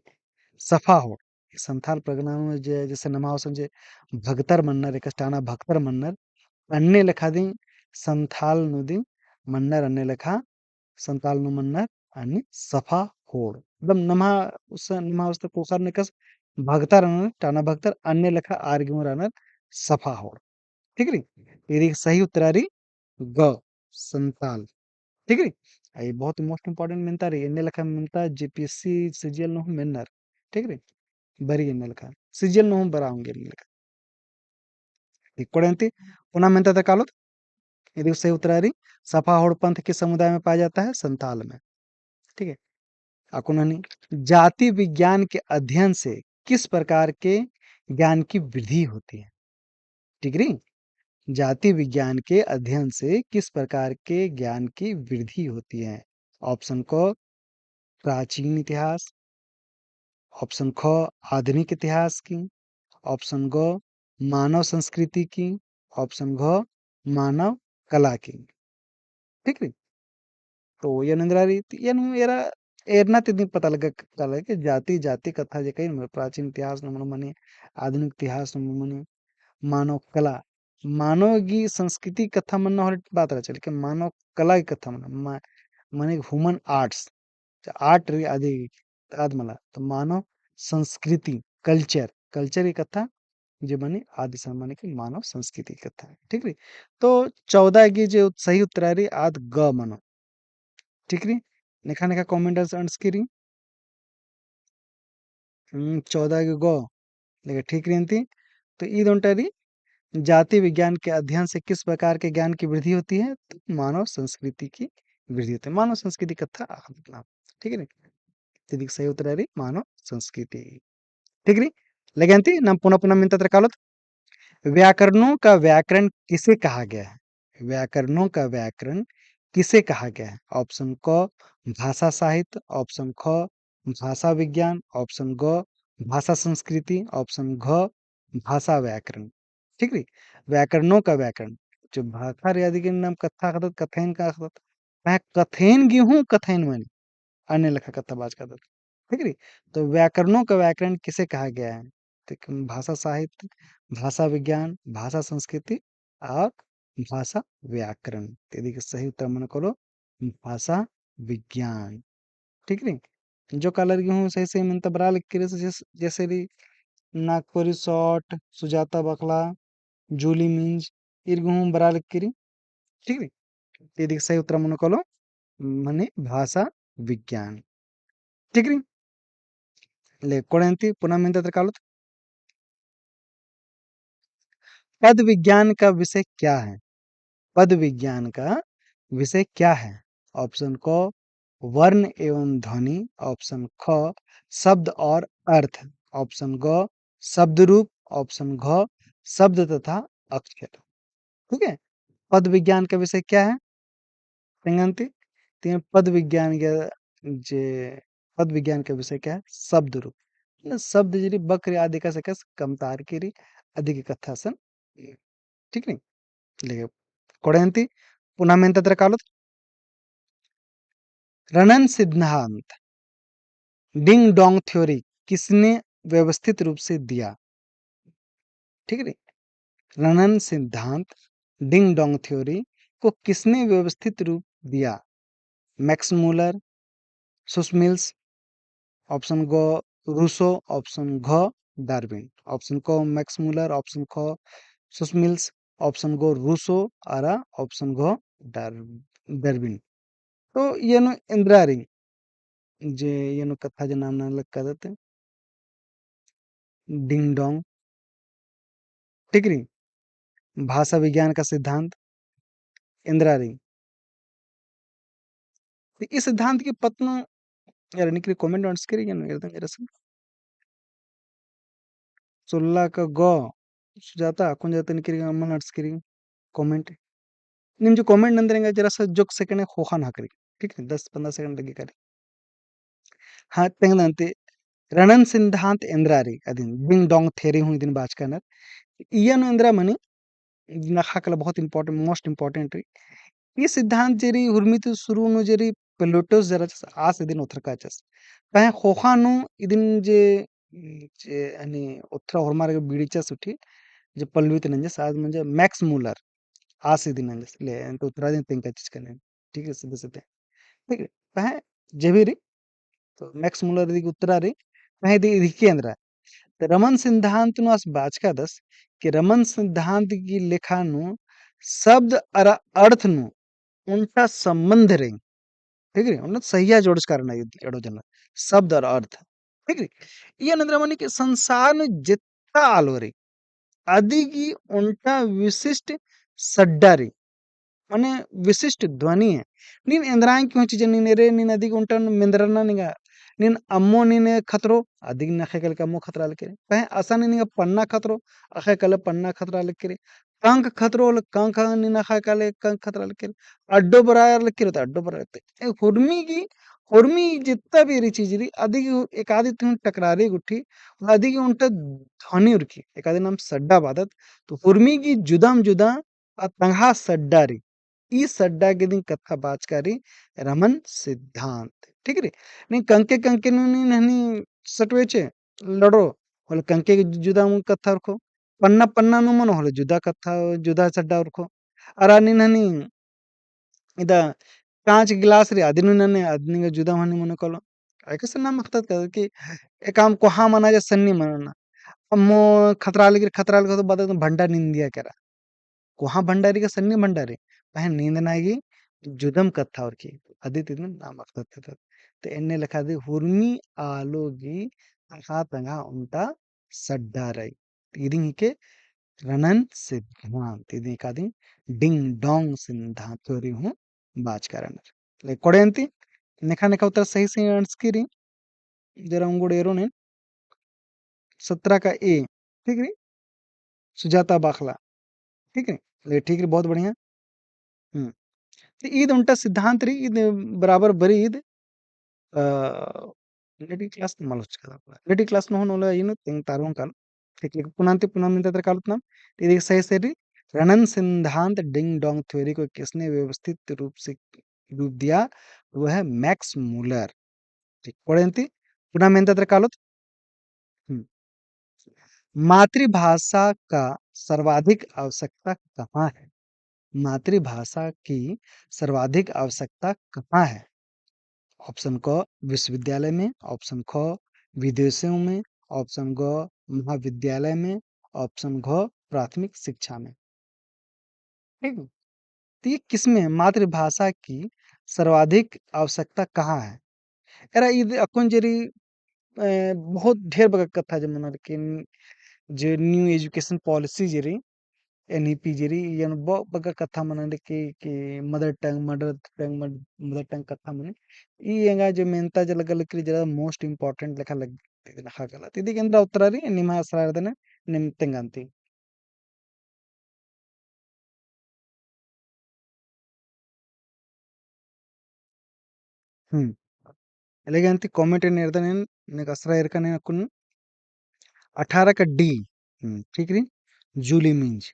सफा होड़। संथाल परगना नू जे, जैसे नम्है गुसन जे भगतर मन्नर, एकासे टाना भगतर मन्नर, अन्ने लेखा दिम संथाल नू दिम मन्नर, अन्ने लेखा संथाल नू मन्नर, अन्ने सफा होड़। एकदम नम्है गुसन, नम्है गुसन ख़ोख़ा नू एकासे भगतर रअनर, टाना भगतर, अन्ने लेखा आर गे हूँ रअनर सफा होड़। ठीक रई? इदी सही उत्तरा रई ग, संथाल। ठीक रई? आ ई बहुत most important मेन्ता रई, एन्ने लेखा मेन्ता JPSC CGL नू हूँ मेन्नर। ठीक रई? बरई एन्ने लेखा। CGL नू हूँ बरआ ओंगोय एन्ने लेखा। ठीक, कोड़े अन्ती, पुना मेन्ता तरा कालोत, इदी सही उत्तरा रई, सफा होड़ पंथ किस समुदाय में पाया जाता है? संथाल में। ठीक है? अक्कुन हनी, जाति विज्ञान के अध्ययन से किस प्रकार के ज्ञान की वृद्धि होती है? ठीक रई? जाति विज्ञान के अध्ययन से किस प्रकार के ज्ञान की वृद्धि होती है? Option क, प्राचीन इतिहास, option ख, आधुनिक इतिहास की, option ग, मानव संस्कृति की, option घ, मानव कला की। ठीक रई? तो एन एन्दरा रई, तो एन एरा, एरना ती दिम पता लग्गा काला कि जाति, जाति कत्था जे कई, प्राचीन इतिहास नू मनो मनी, आधुनिक इतिहास नू मनो मनी, मानव कला, मानव गही संस्कृति कत्था मन्ना होले बात रहचा, लेकिन मानव कला गही कत्था मन्ना, मा-, माने human arts, art रई अदी, आद मला, तो मानव संस्कृति, culture, culture गही कत्था, जे मनी आद इसन मनी कि मानव संस्कृति गही कत्था। ठीक रई? तो चौदह गही जे उत-, सही उत्तरा रई आद ग मनो। ठीक रई? नेखा नेखा comment अंड़सकी रई। हम्म, चौदह गही ग, लेकिन ठीक रई अन्ती। तो ईद ओन्टा रई, जाति विज्ञान के अध्ययन से किस प्रकार के ज्ञान की वृद्धि होती है? तो मानव संस्कृति की वृद्धि होती है। मानव संस्कृति कत्था आखदत ना। ठीक रई? तो इदी सही उत्तरा रई मानव संस्कृति। ठीक रई? लेकिन अन्ती नाम पुना पुना मेन्ता तरा कालोत। व्याकरणों का व्याकरण किसे कहा गया है? व्याकरणों का व्याकरण किसे कहा गया है? Option क, भाषा साहित्य, option ख, भाषा विज्ञान, option ग, भाषा संस्कृति, option घ, भाषा व्याकरण। ठीक रई? व्याकरणों का व्याकरण, जो भाषा रई अदी गे नाम कत्था अख़दत, कत्थन का अख़दत, वह कत्थन गे हूँ कत्थन मनी, अन्ने लेखा कत्था बाचका दत। ठीक रई? तो व्याकरणों का व्याकरण किसे कहा गया है? तो भाषा साहित्य, भाषा विज्ञान, भाषा संस्कृति और भाषा व्याकरण। तो इदी गही सही उत्तर मनो कालो भाषा विज्ञान। ठीक रई? जो कालर गे हूँ सही सही मेन्ता बरआ लगी रई, जैस-, जैसे रई नागपुरी short, सुजाता बखला, जूली मिंज, ईर गे हूँ बरआ लगी रई। ठीक रई? तो इदी गही सही उत्तर मनो कालो, मने भाषा विज्ञान। ठीक रई? ले, कोड़े अन्ती पुना मेन्ता तरा कालोत। पद विज्ञान का विषय क्या है? पद विज्ञान का विषय क्या है? Option क, वर्ण एवं ध्वनि, option ख, शब्द और अर्थ, option ग, शब्द रूप, option घ, शब्द तथा अक्षर। ठीक है, पद विज्ञान का विषय क्या है? तेंगन्ती, ते पद विज्ञान का जे, पद विज्ञान का विषय क्या है? शब्द रूप। मतलब शब्द जे रई बक रई अदी एकासे एकासे कमतारकी रई, अदी गही कत्था असन। ठीक रई? लेकिन कोड़े अन्ती, पुना मेन्ता तरा कालोत। रणन सिद्धांत, ding dong theory, किसने व्यवस्थित रूप से दिया? ठीक रई? रणन सिद्धांत, ding dong theory, को किसने व्यवस्थित रूप दिया? मैक्स मूलर, सुसमिल्स, option ग रूसो, option घ डार्विन। Option क मैक्स मूलर, option ख सुसमिल्स, option ग रूसो, अरा option घ डार-, डार्विन। तो एन एन्दरा रई, जे एन कत्था जे नाम नना लगदत, ding dong। ठीक रई, भाषा विज्ञान का सिद्धांत एन्दरा रई। तो ई सिद्धांत की पत्त नू यार निकरी comment अंड़सकी रई, एन एरदन जरा सा। सोल्ला का ग सुजाता, अक्कुन जाता निकरी अम्मन अंड़सकी रई comment। नीम जो comment नंदर एंगा जरा सा जोक second ख़ोख़ा नहकरी, ठीक है, दस पन्द्रह second लग्गी करी। हाँ, तेंगदन ते रणन सिद्धांत एन्दरा रई, अदिन ding dong theory हूँ इदिन बाचका नर। इय्या नू एन्दरा मनी, नखा कला बहुत important, most important रई। ई सिद्धांत जे रई, हुर्मी ती शुरू नू जे रई, प्लेटोस जे रहचस, आस इदिन ओथरकाचस। पहें ख़ोख़ा नू इदिन जे, जे हनी ओथरा होरमार गे बीड़ीचस उठी, जे पल्लवित नंजस, आस मंजा मैक्स मुलर। आस इदिन नंजस, ले, एन तो ओथरा दिन तेंगकाचस कने। ठीक है, सीधे सीधे। ठीक है, पहें जे भी रई, तो मैक्स मुलर इदी उत्तरा रई, पहें इदी, इदी केंद्रा। तो रमन सिद्धांत नू आस बाचकादस कि रमन सिद्धांत गही लेखा नू शब्द अरा अर्थ नू ओन्टा संबंध रई। ठीक रई? ओन्टा सहिया जोड़चका रअनर एड़ो जनर। शब्द अरा अर्थ। ठीक रई? इय्या नंदरा मनी कि संसार नू जेत्ता आलो रई, अदिगी ओन्टा विशिष्ट सड्डा रई। मने विशिष्ट ध्वनि है। नीन एन्द्रा की हूँ चीज नीन एरे, नीन अदिगी ओन्टा मेंदरना निंगा। नीन अम्मो नीन खतरो, अदिगी नीन अख़य काले अम्मो खतरा लगी रई। पहें असन नीन निंगा पन्ना खतरो, अख़य काले पन्ना खतरा लगी रई। कंक खतरो होले कंक नीन अख़य काले कंक खतरा लगी रई। अड्डो बरआ लगी रई तो अड्डो बरआ लगी रई। ए हुरमी गही, हुरमी जेत्ता भी रई चीज रई, अदिगी एकादी ती हूँ टकरारी गुट्ठी, अदिगी ओन्टा ध्वनि उरखी, एकादी नाम सड्डा बअदत, तो हुरमी गही जुदम जुदा आ तंग्है सड्डा रई। ई सड्डा गे दिम कत्था बाचका रई रमन सिद्धांत। ठीक रई? नीन कंके कंके नू नीन हनी सटवेचे, लड़ो, होले कंके गे जुदा मुँह कत्था उरखो। पन्ना पन्ना नू मनो होले जुदा कत्था, जुदा सड्डा उरखो। अरा नीन हनी इदा कांच गिलास रई, अदिन नू नने, अदिन गे जुदा हनी मनो कालो। एकासे नाम अख़दत का कि एकाम कोहाँ मना जा सन्नी मना। अम्मो खतरा लगी रई, खतरा लगी रई तो बअदत भंडा निंदिया केरा। कोहाँ भंडा रई का सन्नी भंडा रई, पहें नींदना गही जुदम कत्था उरखी, अदी ती दिम नाम अख़दत। तो एन्ने लेखा दी हुरमी आलो गही तंग्हा तंग्हा ओन्टा सड्डा रई। इदिन हिके रनन सिद्धांत, इदिन एकादी डिंग डोंग सिद्धांत theory हूँ बाचका रअनर। ले कोड़े अन्ती, नेखा नेखा उत्तर सही सही अंड़सकी रई, जरा उंगुड़ एरोन एन। सत्रह का A, ठीक रई? सुजाता बाखला, ठीक रई? ले ठीक रई, बहुत बढ़िया। हम्म। तो ईद ओन्टा सिद्धांत रई, ईद बराबर बरई ईद, अ, लेडी class नू मल होचका, लेडी class नू होन ओला इनु तेंग तारोन कालो। ठीक, लेकिन पुना अन्ती पुना मेन्ता तरा कालोत नाम, तो इदी सही सही रई, रनन सिद्धांत डिंग डोंग theory को किसने व्यवस्थित रूप से रूप दिया? वह है मैक्स मुलर। ठीक, कोड़े अन्ती पुना मेन्ता तरा कालोत। हम्म। मातृभाषा का सर्वाधिक आवश्यकता कहाँ है? मातृभाषा की सर्वाधिक आवश्यकता कहाँ है? Option क विश्वविद्यालय में, option ख विदेशों में, option ग महाविद्यालय में, option घ प्राथमिक शिक्षा में। ठीक है? तो ये किसमें मातृभाषा की सर्वाधिक आवश्यकता कहाँ है? एरा ईद अक्कुन जे रई, अ, बहुत ढेर बग्गे कत्था जे मनो, लेकिन जे new education policy जे रई, NEP जे रई, इयन ब-, बग्गे कत्था मनो कि, कि mother tongue, mother tongue, mother tongue कत्था मनो। ई एंगा जे मेन्ता जे लग्गा लगी रई, जरा most important लेखा लग-, नखा गलत। इदी गे एन्द्रा उत्तरा रई, निम्है असरा रई दने, निम तेंगा अन्ती। हम्म। एलेगे अन्ती comment एन एरदन एन, नेक असरा एरकन एन अक्कुन। अठारह का D, हम्म, ठीक रई? जूली मिंज,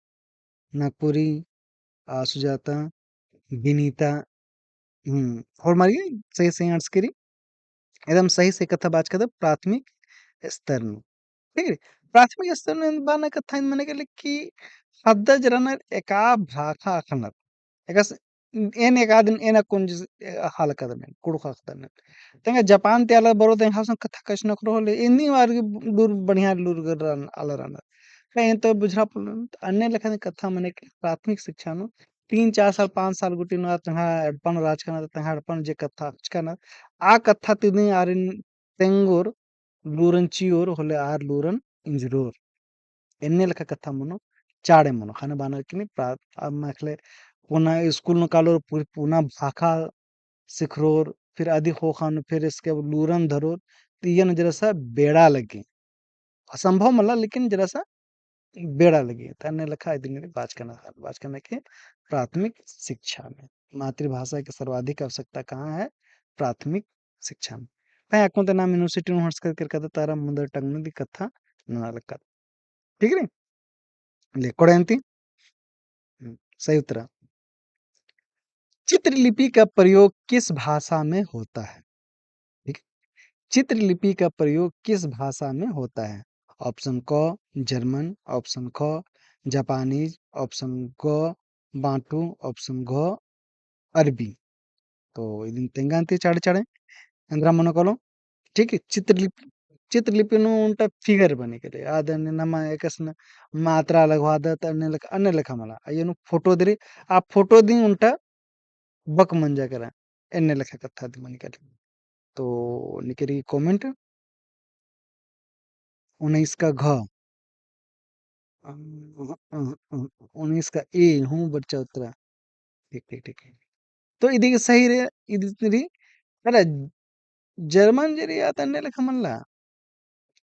नागपुरी, आ, सुजाता, विनीता, हम्म, होरमार गे सही सही अंड़सकी रई। एकदम सही सही कत्था बाचकादत प्राथमिक स्तर नू। ठीक रई? प्राथमिक स्तर नू बअना कत्था एन मने केले कि ख़द्द जे रअनर एका भाखा अख़नर। एकासे एन एकादिन एन अक्कुन जिस, ए, हाल कदन, कुँड़ुख़ अख़दन। तेंगा जापान ती आलर बरओ तेंगा हसन कत्था कछनखरओ होले, एन्ने आर गे लूर बढ़िया लूर गर रअन, आलर रअनर। का एन तो बुझरा पोल्लोन, अन्ने लेखा कत्था मने कि प्राथमिक शिक्षा नू तीन चार साल, पाँच साल गूटी नू आर तंग्है एड़पा नू रहचका रअनर, तंग्है एड़पा नू जे कत्था अख़चका रअनर, आ कत्था ती दिम आरिन तेंगोर, लूरन चिओर, होले आर लूरन इंजरोर। एन्ने लेखा कत्था मनो, चाड़े मनो। ख़ने बअनर कि नी, प्रा-, अब मखले पुना स्कूल नू कालोर, पूरी पुना भाखा सिखरोर, फिर अदी ख़ोख़ा नू, फिर इसके लूरन धरोर, तो इयन जरा सा बेड़ा लग्गी। असंभव मला, लेकिन जरा सा बेड़ा लग्गी। तो अन्ने लेखा इदिन बाचकन, बाचकन कि प्राथमिक शिक्षा में मातृभाषा की सर्वाधिक आवश्यकता कहाँ है? प्राथमिक शिक्षा में। तंग्है अक्कुन ती नाम university नू हंस कर कर कदा तारा mother tongue नू दी कत्था नना लग्गा। ठीक रई? ले, कोड़े अन्ती। हम्म, सही उत्तरा। चित्रलिपि का प्रयोग किस भाषा में होता है? ठीक है? चित्रलिपि का प्रयोग किस भाषा में होता है? Option क जर्मन, option ख जापानीज, option ग बांटू, option घ अरबी। तो इदिन तेंगा अन्ती चाड़े चाड़े एन्द्रा मनो कालो। ठीक है, चित्रलिपि, चित्रलिपि नू ओन्टा figure मनी काली। आद अन्ने नमा एकसन मात्रा लगवादत अन्ने लेखा, अन्ने लेखा मला। अइय्या नू photo दरी, आ photo दिम ओन्टा बक मंजा केरा, एन्ने लेखा कत्था दिम मनी काली। तो निकरी comment उन्नीस का घ। उन्नीस का ए हूँ बच्चा उत्तरा। ठीक, ठीक, ठीक। तो इदी के सही रे, इदी री, अरे, जर्मन जे री आद अन्ने लेखा मल्ला।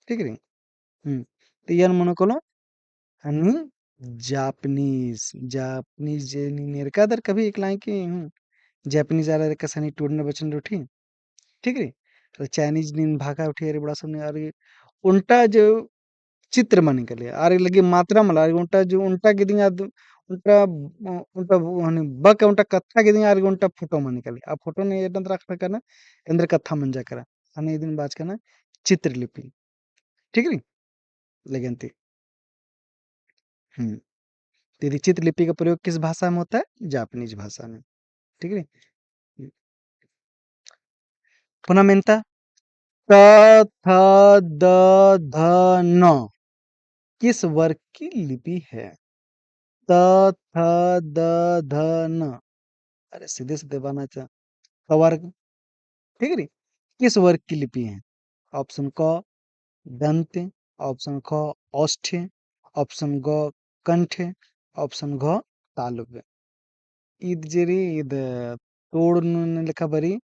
ठीक री? हम्म। तो इय्या नू मनो कालो, हनी जापनीज, जापनीज जे नी नेरका दर कभी एकलाएँ की, हम्म, जापनीज आर एकसन टूड़ना बचन उठी। ठीक री? तो चाइनीज नीन भाखा उठी अरे बड़ा सबने अरे ओन्टा जो चित्र मनी काली, आर लगे मात्रा मला, आर ओन्टा जो ओन्टा गे दिम आद, ओन्टा, ओन्टा हनी बक ओन्टा कत्था गे दिम आर ओन्टा photo मनी काली। आ photo ने एन्देर रखना करना, एन्देर कत्था मंजा केरा। हनी इदिन बाचकन चित्रलिपि। ठीक री? लगे अन्ती। हम्म। तो इदी चित्रलिपि का प्रयोग किस भाषा में होता है? जापानीज भाषा में। ठीक है? हम्म। पुना मेन्ता, त, थ, द, ध, न किस वर्ग की लिपि है? त, थ, द, ध, न। अरे सीधे सीधे बअना चा। क वर्ग। ठीक है री? किस वर्ग की लिपि है? Option क दंत, option ख ओष्ठ, option ग कंठ, option घ तालव्य। ईद जे री, ईद टूड़ना लेखा बरी,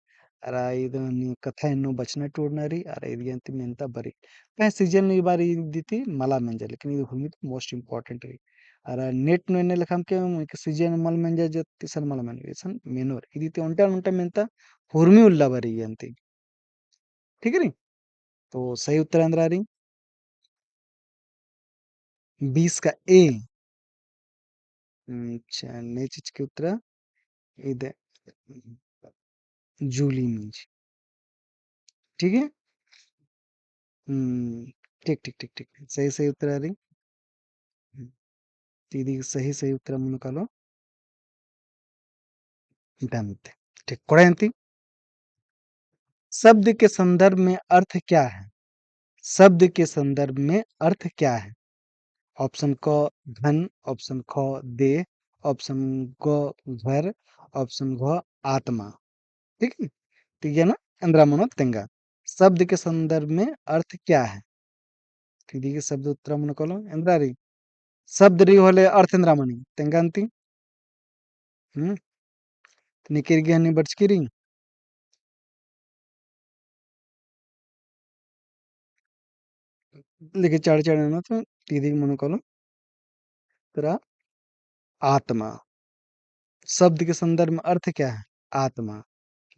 अरा ईद नी कत्था एन्ने बचना टूड़ना री, अरा ईद गे अन्ती मेन्ता बरी। पहें season नू ई बारी ईद ती मला मेंजा, लेकिन ईद हुरमी ती most important री। अरा NET नू एन्ने लेखा अमके, अमके season मल मेंजा, जब इसन मल मेनो, इसन मेनो री। ईद ती ओन्टा ओन्टा मेन्ता हुरमी उल्ला बरी अन्ती। ठीक है री? तो सही उत्तर एन्द्रा री बीस का A। अच्छा, ने चिच्चकी उत्तर इदे जूली मंज। ठीक है? हम्म, ठीक, ठीक, ठीक, ठीक। सही, सही उत्तर आ रही। हम्म, तो इदी सही, सही उत्तर मनो कालो। दंत। ठीक, कोड़े अन्ती। शब्द के संदर्भ में अर्थ क्या है? शब्द के संदर्भ में अर्थ क्या है? Option क धन, option ख देह, option ग घर, option घ आत्मा। ठीक है? तो इय्या नू एन्द्रा मनो तेंगा। शब्द के संदर्भ में अर्थ क्या है? तो इदी के शब्द उत्तर मनो कालो एन्द्रा री। शब्द री होले अर्थ एन्द्रा मनी तेंगा अन्ती। हम्म। तो निकिर गे हनी बरचकी री। लेकिन चाड़ चाड़ ना तो इदी के मनो कालो। तेरा आत्मा। शब्द के संदर्भ में अर्थ क्या है? आत्मा।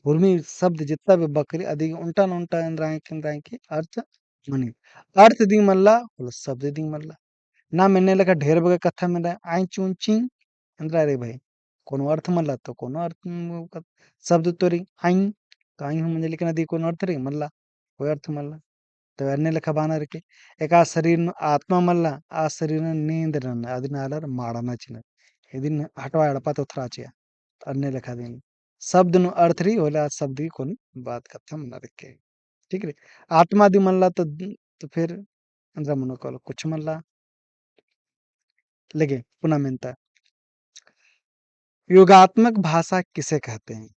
उर्मी शब्द जितना भी बकरी अदी उल्टा न उल्टा एन्द्रा की, एन्द्रा की अर्थ मनी। अर्थ दिम मल्ला, बोलो शब्द दिम मल्ला। ना मेन्ने लेखा ढेर बग्गे कत्था मेन्ने, आईं चूं चीं, एन्द्रा रे भाई। कोनो अर्थ मल्ला तो कोनो अर्थ म-, क-, शब्द तो री, आईं, तो आईं हूँ मेन्ने लेकिन अदी कोनो अर्थ री मल्ला, कोई अर्थ मल्ला। तो अन्ने लेखा बानर के, एका शरीर नू आत्मा मल्ला, आ शरीर नू नींद नन, अदिन आलर माड़ना चिना। इदिन हटवा एड़पा तो थरा चिया। अन्ने लेखा दिन। शब्द नू अर्थ री, होले आ शब्द की कोनो बात कत्था मना रखे। ठीक रे? आत्मा दिम मल्ला तो, तो फिर एन्द्रा मनो कालो कुछ मल्ला। लेगे पुना मेन्ता। योगात्मक भाषा किसे कहते हैं?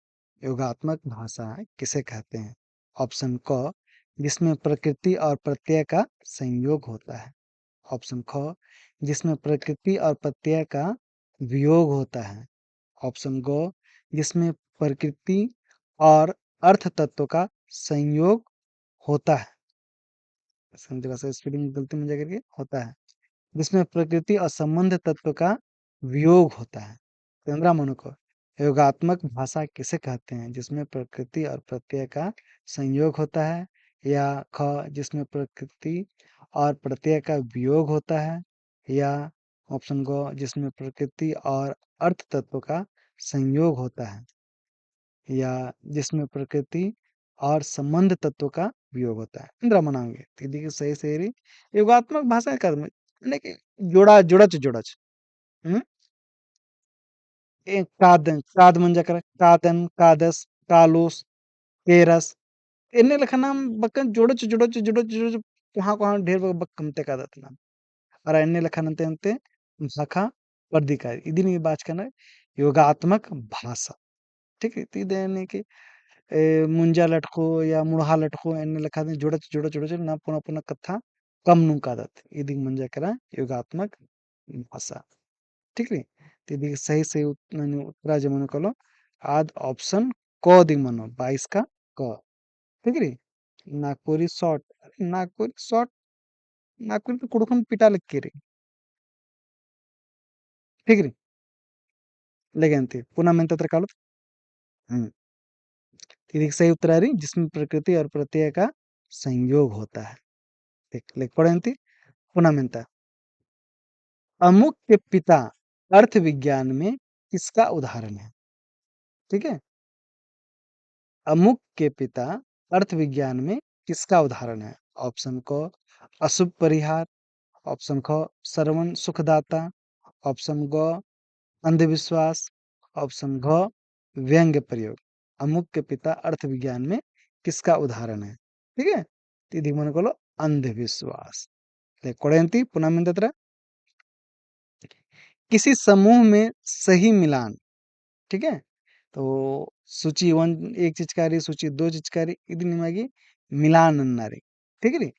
योगात्मक भाषा किसे कहते हैं? Option क, जिसमें प्रकृति और प्रत्यय का संयोग होता है। Option ख, जिसमें प्रकृति और प्रत्यय का वियोग होता है। Option ग, जिसमें प्रकृति और अर्थ तत्व का संयोग होता है। इसमें जरा सा spelling गलती में जाकर के होता है, जिसमें प्रकृति और संबंध तत्व का वियोग होता है। तो एन्द्रा मनो कालो, योगात्मक भाषा किसे कहते हैं, जिसमें प्रकृति और प्रत्यय का संयोग होता है, या ख, जिसमें प्रकृति और प्रत्यय का वियोग होता है, या option ग, जिसमें प्रकृति और अर्थ तत्व का संयोग होता है। या जिसमें प्रकृति और संबंध तत्व का वियोग होता है। एन्दरा मना ओंगे। तो इदी गे सही सही रई योगात्मक भाषा का, यानी कि जोड़ा, जोड़च, जोड़च। हम्म? ए, कादन, काद मंजा केरा, कादन, कादस, कालोस, केरस। एन्ने लेखा नाम बक्कन जोड़च, जोड़च, जोड़च, जोड़च, कोहाँ, कोहाँ ढेर बक-, बक कमते कादत नाम। अरा एन्ने लेखा नन्ते, नन्ते भाखा परदी का। इदिन ई बाचकन योगात्मक भाषा। ठीक है? ती देने के, ए, मुंजा लटको या मुड़हा लटको, एन्ने लेखा दे जोड़च, जोड़च, जोड़च, ना पुना, पुना कत्था कम नू कादत। इदिन मंजा केरा योगात्मक भाषा। ठीक रई? तो इदी सही, सही उत-, ननी उत्तरा जे मनो कालो, आद option क दिम मनो, बाईस का क। ठीक रई? नागपुरी short, अरे नागपुरी short, नागपुरी तो कुँड़ुख़न पिटा लगी रई। ठीक रई? लेकिन ती पुना मेन्ता तरा कालो। हम्म। तो इदी सही उत्तरा रई, जिसमें प्रकृति और प्रत्यय का संयोग होता है। ठीक, लेख पढ़ेन ती पुना मेन्ता। अमुक के पिता अर्थ विज्ञान में किसका उदाहरण है? ठीक है, अमुक के पिता अर्थ विज्ञान में किसका उदाहरण है? Option क अशुभ परिहार, option ख श्रवण सुखदाता, option ग अंधविश्वास, option घ व्यंग्य प्रयोग। अमुक के पिता अर्थ विज्ञान में किसका उदाहरण है? ठीक है, तो इदी मनो कालो अंधविश्वास। ले कोड़ेन ती पुना मेन्ता तरा, किसी समूह में सही मिलान, ठीक है? तो सूची वन एक चिचका रई, सूची दो चिचका रई, इदी निमा गे मिलान नन्ना रई, ठीक रई?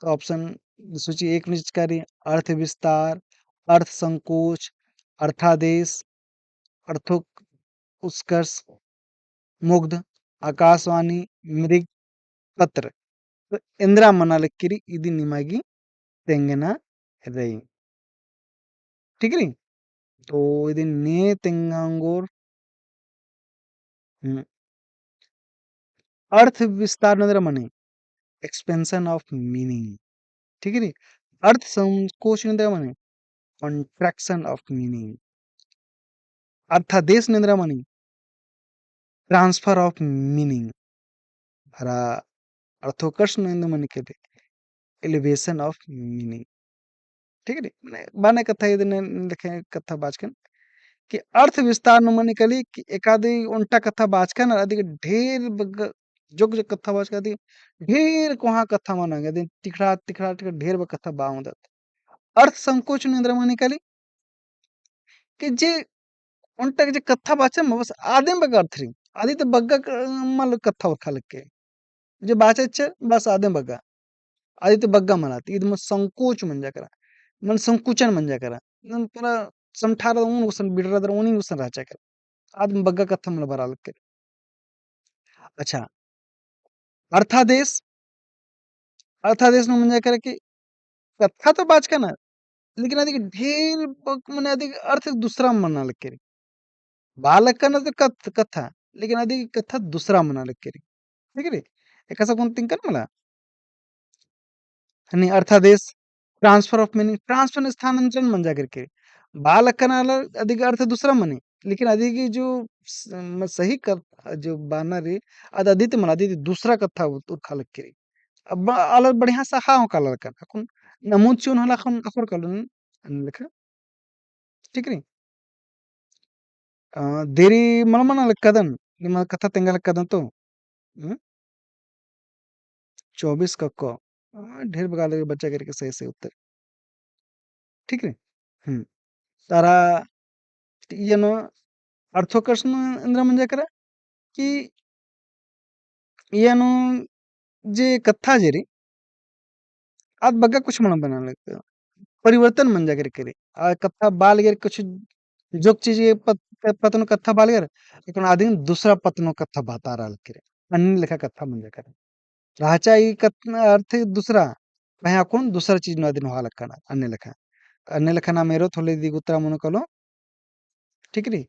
तो option सूची एक नू चिचका रई, अर्थ विस्तार, अर्थ संकोच, अर्थादेश, अर्थोत्कर्ष, मुग्ध, आकाशवाणी, मृग, पत्र। तो एन्दरा मना लगी रई, इदी निमा गे तेंगना रई। ठीक रई? तो इदी ने तेंगा ओंगोर, हम्म, अर्थ विस्तार नू एन्दरा मनी, expansion of meaning। ठीक रई? अर्थ संकोच नू एन्दरा मनी, contraction of meaning। अर्थादेश नू एन्दरा मनी, transfer of meaning। अरा अर्थोत्कर्ष नू एन्दरा मनी के दे, elevation of meaning। ठीक रई? मने बाने कत्था इदने लेखे कत्था बाचकन कि अर्थ विस्तार नू मनी कली कि एकादी ओन्टा कत्था बाचकन अरा अदिगे ढेर बग्गे जोक जोक कत्था बाचकन, अदिगे ढेर कोहाँ कत्था मना ओंगे, अदिगे तिखड़ा तिखड़ा तिखड़ा ढेर बग्गे कत्था बआ ओंगदत। अर्थ संकोच नू एन्दरा मनी कली कि जे ओन्टा जे कत्था बाचकन बस आदिम बग्गे अर्थ रई, अदी ती बग्गे क-, मल कत्था उरखा लगी। जे बाचकन बस आदिम बग्गे, अदी ती बग्गे मल आती, इद मल संकोच मंजा केरा, मल संकुचन मंजा केरा, मल पूरा समठारदर ओन गुसन, बिड़रदर ओन गुसन रहचा केरा, आदिम बग्गे कत्था मल बरआ लगी। अच्छा, अर्थादेश, अर्थादेश नू मंजा केरा कि कत्था तो बाचकन, लेकिन अदिगे ढेर बक-, मने अदिगे अर्थ दूसरा मना लगी रई। बआ लगकन तो कथ-, कत्था, लेकिन अदिगे कत्था दूसरा मना लगी रई। ठीक रई? एकासे कुन तिंकन मला। यानी अर्थादेश, transfer of meaning, transfer स्थानांतरण मंजा केरा कि बआ लगकन आलर अदिगे अर्थ दूसरा मनी, लेकिन अदिगे जो स-, म-, सही कर-, जो बअना रई, अद अदी ती मल, अदी ती दूसरा कत्था उ-, उरखा लगी रई। अब आलर बढ़िया से अख़आ ओंगका लगकन, अक्कुन नमूद चिओन हला अक्कुन अख़ोर कालोन, एन्ने लेखा। ठीक रई? अ, देरी मल मना लगदन, निमा कत्था तेंगा लगदन तो। हम्म? चौबीस का क। अ, ढेर बग्गे आलर बच्चा करके सही, सही उत्तर। ठीक रई? हम्म। तारा इयनो अर्थोत्कर्ष नू एन्दरा मंजा केरा कि इयनो जे कत्था जे रई, आद बग्गे कुछ मल बना लगदन। परिवर्तन मंजा केरा कि रई। आ कत्था बआ लगी रई कुछ जोक चीज के पत-, पत्त नू कत्था बआ लगी रई, लेकिन अदिन दूसरा पत्त नू कत्था बतआ लगी रई। अन्ने लेखा कत्था मंजा केरा। रहचा ई कत-, अर्थ दूसरा, पहें अक्कुन दूसरा चीज नू अदिन होआ लगकन, अन्ने लेखा। अन्ने लेखा नाम एरोत होले इदी गे उत्तरा मनो कालो। ठीक रई?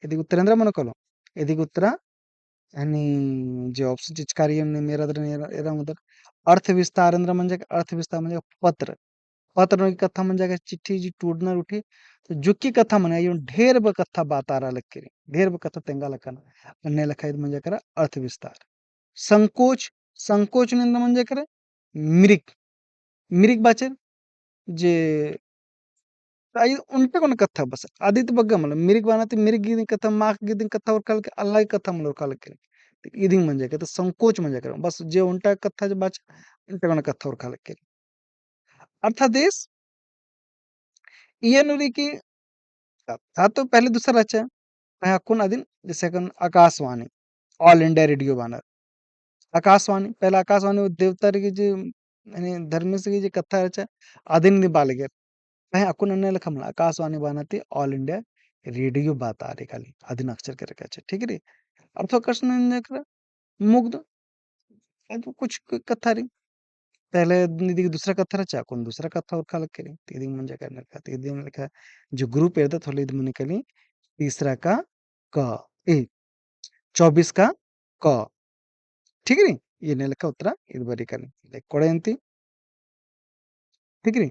इदी गे उत्तरा एन्दरा मनो कालो। इदी गे उत्तरा, यानी जे option चिचका रई, अन्ने मेरा दर, एरा, एरा उदर। अर्थ विस्तार एन्दरा मंजा, अर्थ विस्तार मंजा पत्र। पत्र नू की कत्था मंजा केरा, चिट्ठी जी टूड़नर उठी, तो जुक्की कत्था मने, अयो ढेर ब कत्था बातारा लग केरी, ढेर ब कत्था तेंगा लग केरा, अन्ने लेखा ईद मंजा केरा अर्थ विस्तार। संकोच, संकोच नू एन्दरा मंजा केरा, मिरिक, मिरिक बाचर, जे आई उन्टा कोन कत्था बस, अदित बग्गे मतलब, मिरिक बाना ती मिरिक गे दिम कत्था, माख गे दिम कत्था उरखा लग केरा, अल्ला गे कत्था मतलब उरखा लग केरा। तो इदिंग मंजा केरा, तो संकोच मंजा केरा, बस जे उन्टा कत्था जे बाचर, उन्टा कोन कत्था उरखा लग केरा। अर्थादेस, इया नू रई कि कत्था तो पहले दूसरा रहचा, पहें अक्कुन अदिन, जैसे अक्कुन आकाशवाणी, All India Radio बानर। आकाशवाणी, पहले आकाशवाणी देवता रई कि जे, यानी धर्मेस गही जे कत्था रहचा, अदिन दी बालगेर। पहें अक्कुन अन्ने लेखा मला, आकाशवाणी बाना ती All India Radio बातारी काली, अदिन अक्षर केरका रहचा, ठीक रई? अर्थो कसन एन्ने केरा, मुग्ध, अब कुछ क-, कत्था रई। पहले इदिगे दूसरा कत्था रहचा, अक्कुन दूसरा कत्था उरखा लग केरी, तो इदिंग मंजा केरा एन्ने लेखा, तो इदिंग लेखा जो group एरदत होले इद मनी काली तीसरा का क, ए, चौबीस का क। ठीक रई? एन्ने लेखा उत्तरा इद बरई काली। ले कोड़े अन्ती। ठीक रई?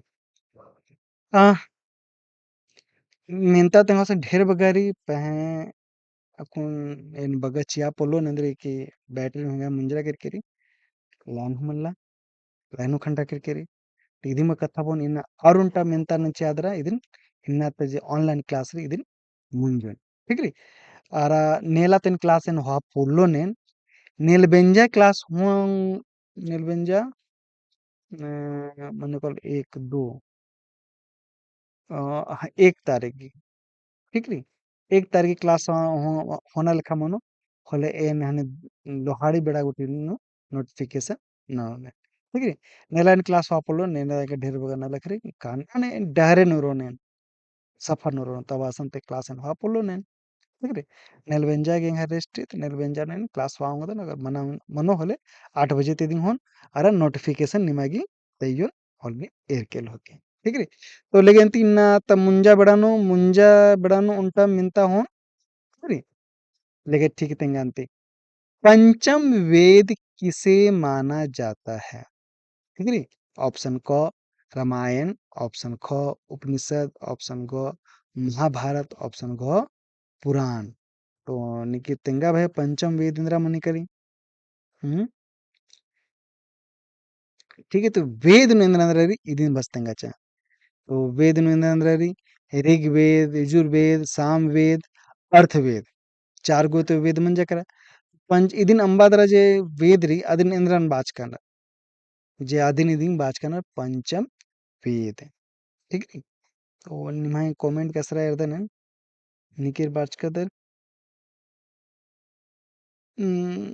आ, मेन्ता तेंगा से ढेर बग्गे रई, पहें अक्कुन एन बग्गे चिआ पोल्लोन एन्देर कि battery हूँ एंगा मुंजरा केरकी रई, line हूँ मल्ला, line हूँ खंडा केरकी रई। तो इदिम कत्था बओन इन्ना अउर उन्टा मेन्ता नन चिआ दरा इदिन, इन्ना ता जे online class रई इदिन मुंजोन। ठीक रई? अरा नेला तेन class एन होआ पोल्लोन एन, नेलबेंजा class हूँ, नेलबेंजा, अ, मने कल एक, दो, अ, हाँ, एक तारीख गे। ठीक रई? एक तारीख गे class हो-, हो-, होना लेखा मनो, होले एन हने लोहाड़ी बेड़ा गूटी नू notification ननोन। ठीक रई? नेला एन class होआ पोल्लोन, नेला एका ढेर बग्गे नलख रई, कान, अने डहरे नू रओन एन, सफर नू रओन, तब असन ती class एन होआ पोल्लोन एन। ठीक रई? नेलबेंजा गे एंग्है rest रई, तो नेलबेंजा नू एन class होआ ओंगदन, अगर मना, मनो होले आठ बजे ती इदिंग होओन, अरा notification निमा गे तइयोन होले एरके होके। ठीक रई? तो लेगे अन्ती इन्ना ता मुंजा बेड़ा नू, मुंजा बेड़ा नू उन्टा मेन्ता होओन। ठीक रई? लेगे ठीक तेंगा अन्ती। पंचम वेद किसे माना जाता है? ठीक रई? Option क रामायण, option ख उपनिषद, option ग महाभारत, option घ पुराण। तो निकी तेंगा भई पंचम वेद एन्देरा मनी काली। हम्म? ठीक है, तो वेद नू एन्देर एन्देर रई, इदिन बस तेंगाचा। तो वेद नू एन्देर एन्देर रई, ऋग्वेद, यजुर्वेद, सामवेद, अर्थवेद। चार गो तो वेद मंजा केरा। पंच, इदिन अम्बा दरा जे वेद रई, अदिन एन्देरन बाचका नर। जे अदिन इदिन बाचका नर पंचम वेद। ठीक रई? तो निम्है comment केसरा एरदन, निकिर बाचका दर। उम,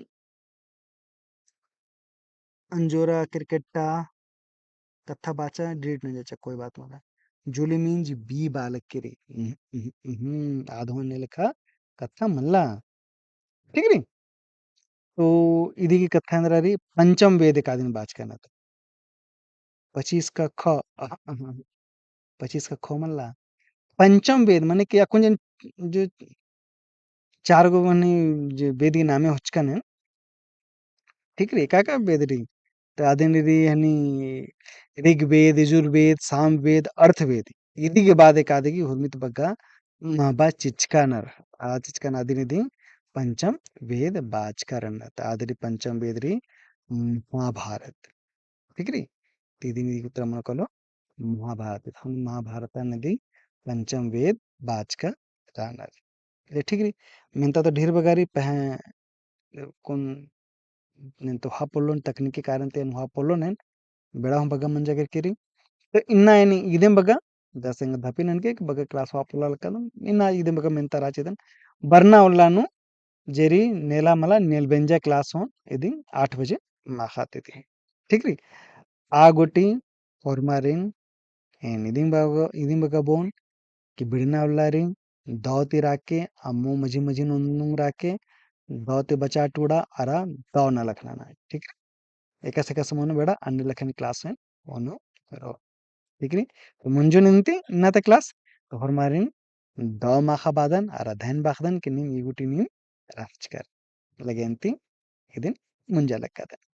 अंजोरा किरकेट्टा कत्था बाचा delete नंजचा, कोई बात मला। जुली मींज B बालक केरी। उहुं, उहुं, उहुं, आधो ने लेखा कत्था मल्ला। ठीक रई? तो इदी की कत्था एन्देर रई पंचम वेद एकादिन बाचका नर। पच्चीस का ख, अह, अह, अह, पच्चीस का ख मल्ला। पंचम वेद मने कि अक्कुन जन जो चार गो मने जो वेद की नामे होचकन है, ठीक रई, का का वेद रई? तो अदिन रई हनी ऋग्वेद, यजुर्वेद, सामवेद, अर्थवेद। इदी के बाद एकादी की हुरमित बग्गे महबा चिचका नर। आ चिचका नर अदिन इदी पंचम वेद बाचका नर। तो आद रई पंचम वेद रई महाभारत। ठीक रई? तो इदिन इदी उत्तर मनो कालो महाभारत। हम महाभारत नदी पंचम वेद बाचका रअनर। ले ठीक रई, मेन्ता तो ढेर बग्गे रई, पहें कुन नेन तो होआ पोल्लोन, तकनीकी कारण ती एन होआ पोल्लोन एन, बेड़ा हूँ बग्गे मंजा केरकी रई। तो इन्ना एन इदिम बग्गे, दस एंग धपी ननके बग्गे class होआ पोल्ला लक्का दन, इन्ना इदिम बग्गे मेन्ता रहचा इदन। बरना उल्ला नू जे रई नेला मला नेलबेंजा class होओन इदिन आठ बजे माखा ती। ठीक रई? आ गूटी होरमारिन एन इदिम बग्गे, इदिम बग्गे बओन कि बिड़ना उल्ला रई दव ती राखे, अम्मो मझी मझी नू ओन्दुम राखे, दव ती बचा टूड़ा अरा दव नलख नना। ठीक रई? एकासे एकासे मनो बेड़ा अन्ने लेखन class एन ओनो रओ। ठीक रई? तो मुंजोन इन्ती इन्ना ता class, तो होरमारिन दव माखा बअदन अरा धैन बअदन कि नीम ई गूटी नीम रहचकर। लेगे इन्ती इदिन मुंजा लक्का दन।